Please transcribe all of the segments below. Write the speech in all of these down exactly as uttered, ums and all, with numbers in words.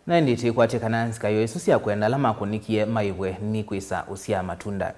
Na ĩndĩ twĩkwatya kana nzikayo isu sya kwenda ala makũnĩkie maĩvwe nikwĩsa ũsyaa matunda.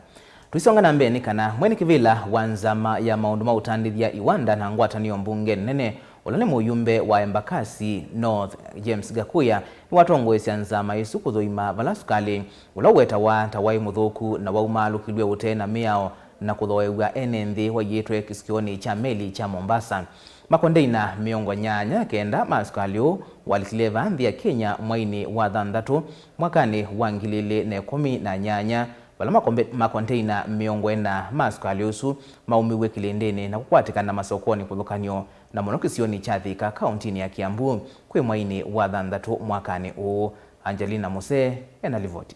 Tũisonga na mbee nĩ kana mwene kĩvĩla wa nzama ya maũndũ ma ũtandĩthya iwanda na ngwatanĩo mbunge nene, ũla nĩ mũyumbe wa Embakasi North, James Gakuya, nĩwatongoesya nzama ĩsu kũthũima vala sukalĩ ũla ũwetawa ta waĩ mũthũku na waumaalũkilw'e ũtee na mĩao na kũthooew'a ene nthĩ waiĩtwe kĩsukĩonĩ kya meli kya Mombasa. Makondeina mĩongo nyanya na kenda ma sukalĩ ũũ walikile vaa nthĩ ya Kenya mwainĩ wa thanthatũ mwakanĩ wa ngili ilĩ na ĩkũmi na nyanya, vala makombe-, makondeina mĩongo ĩna ma sukalĩ ũsu maumiw'e kĩlĩndĩnĩ na kũkwatĩkana masokonĩ kũthũkanĩo, na mũno kĩsionĩ kya Thika, kaũntinĩ ya Kiambu, kwĩ mwainĩ wa thanthatũ mwakanĩ ũũ. Angelina Musee ena livoti.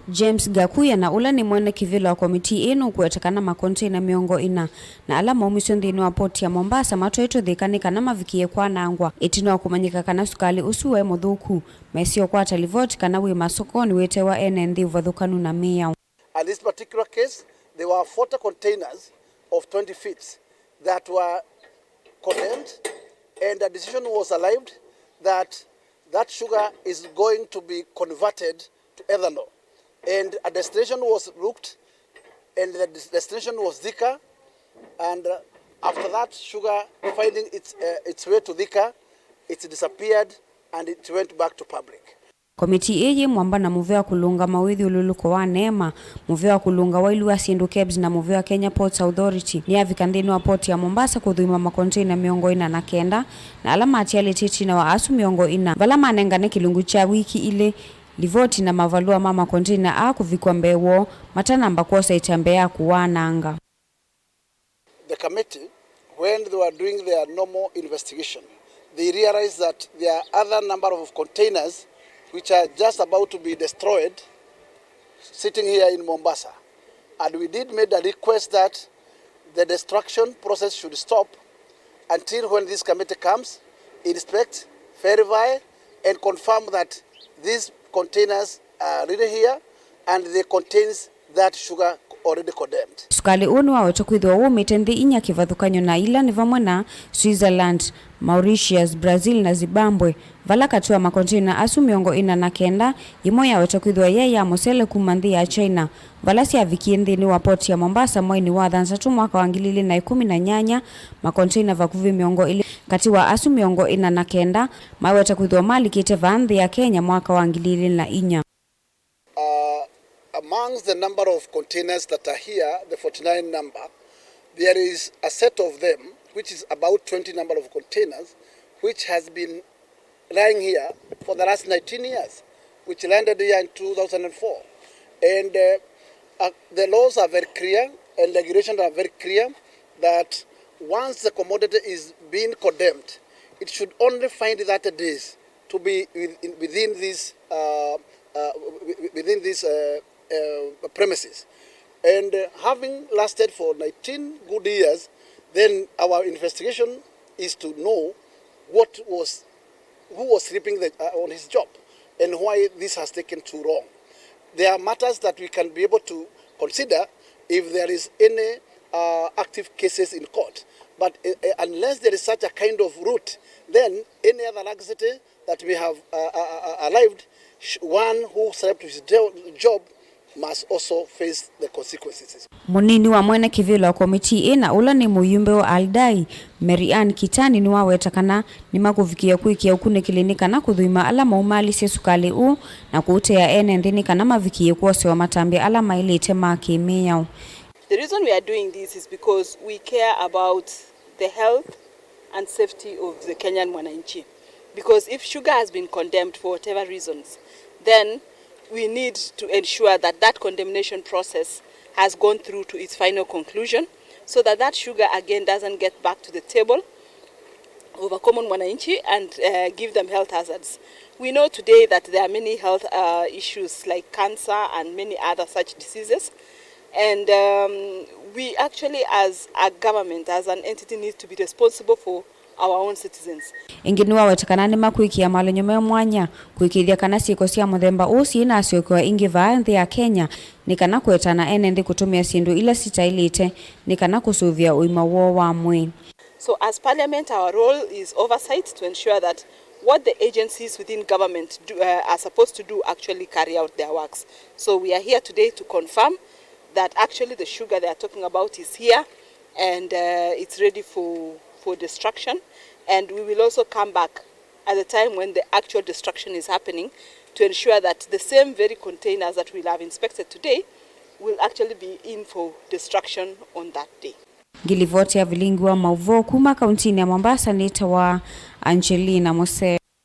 James Gakuya, na ũla nĩ mwene kĩvĩla wa komitii ĩĩ, nũkũweta kana makonteina mĩongo ĩna na ala maumisye nthĩnĩ wa poti ya Mombasa matwaĩtwe Thika nĩ kana mavikĩe kwanangwa ĩtina wa kũmanyĩka kana sukalĩ ũsu waĩ mũthũku, mesĩ ũkwata livoti kana wĩ masokonĩ wĩtewa ene nthĩ ũvathũkanu na mĩao. And this particular case, there were forty containers of twenty feet that were condemned, and a decision was arrived that that sugar is going to be converted to ethanol. And a destination was looked, and the des-, destination was Thika. And, uh, after that sugar finding its, uh, its way to Thika, it disappeared and it went back to public. Komitii ĩĩ yĩ mwamba na mũvĩa wa kũlũnga mawĩthyũlũlũko wa neema, mũvĩa wa kũlũnga wailu wa syĩndũ KEBS na mũvĩa wa Kenya Ports Authority nĩyavika nthĩnĩ wa poti ya Mombasa kũthũima makonteina mĩongo ĩna na kenda na ala matialĩte ĩtina wa asu mĩongo ĩna, vala manengane kĩlungu kya wiki ilĩ livoti na mavalũa ma makonteina aa kũvikwa mbee woo matanamba kwosa ĩtambya ya kũwananga. The committee, when they were doing their normal investigation, they realized that there are other number of containers which are just about to be destroyed sitting here in Mombasa. And we did made a request that the destruction process should stop until when this committee comes, inspect, verify, and confirm that these containers are really here and they contains that sugar already condemned. Sukalĩ ũũ nĩwawetwa kwĩthĩwa wumĩte nthĩ inya kĩvathũkany'o, na ila nĩ vamwe na Switzerland, Mauritius, Brazil, na Zimbabwe, vala katĩ wa makonteina asu mĩongo ĩna na kenda, yĩmwe yawetwa kwĩthĩwa yaĩ ya mũsele kuma nthĩ ya China, vala syavikie nthĩnĩ wa poti ya Mombasa mwainĩ wa thanthatũ mwaka wa ngili ilĩ na ĩkũmi na nyanya. Makonteina vakuvĩ mĩongo ĩlĩ katĩ wa asu mĩongo ĩna na kenda maweta kwĩthĩwa malikĩte vaa nthĩ ya Kenya mwaka wa ngili ilĩ na inya. Uh, amongst the number of containers that are here, the forty-nine number, there is a set of them, which is about twenty number of containers, which has been lying here for the last nineteen years, which landed here in two thousand and four. And, uh, uh, the laws are very clear and regulations are very clear that once the commodity is being condemned, it should only find thirty days to be within, within this, uh, uh, wi-, wi-, within this, uh, uh, premises. And, uh, having lasted for nineteen good years, then our investigation is to know what was, who was sleeping the, uh, on his job and why this has taken too long. There are matters that we can be able to consider if there is any, uh, active cases in court. But, uh, uh, unless there is such a kind of route, then any other laxity that we have, uh, uh, uh, arrived, sh-, one who slept with his jo-, job must also face the consequences. Mũnini wa mwene kĩvĩla wa komitii ĩ na ũla nĩ mũyumbe wa Aldai, Mary Ann Kitani, nĩwaweta kana nĩmakũvikĩa kwĩkĩa ũkunĩkĩli nĩ kana kũthũima ala maumalisye sukalĩ ũũ na kũũtea ene nthĩ nĩ kana mavikĩe kwosewa matambya ala maĩlĩte ma kĩmĩao. The reason we are doing this is because we care about the health and safety of the Kenyan mwananchi. Because if sugar has been condemned for whatever reasons, then we need to ensure that that condemnation process has gone through to its final conclusion, so that that sugar again doesn't get back to the table of a common mwananchi and, uh, give them health hazards. We know today that there are many health, uh, issues like cancer and many other such diseases. And, um, we actually, as a government, as an entity, need to be responsible for our own citizens. Ĩngĩ nĩwaweta kana nĩmakwĩkĩa malonyo me mwanya kũĩkĩĩthya kana syĩko sya mũthemba ũũ syĩnasyokewa ĩngĩ vaa nthĩ ya Kenya, nĩ kana kũetana ene nthĩ kũtũmĩa syĩndũ ila sitaĩlĩte nĩ kana kũsũvĩa ũima woo wa mwĩĩ. So as Parliament, our role is oversight to ensure that what the agencies within government do, uh, are supposed to do actually carry out their works. So we are here today to confirm that actually the sugar they are talking about is here and uh, it's ready for, for destruction. And we will also come back at the time when the actual destruction is happening to ensure that the same very containers that we'll have inspected today will actually be in for destruction on that day. Ngilivoti ya vilingi wa mauvoo kuma kauntinĩ ya Mombasa nĩtawa Angelina Mose.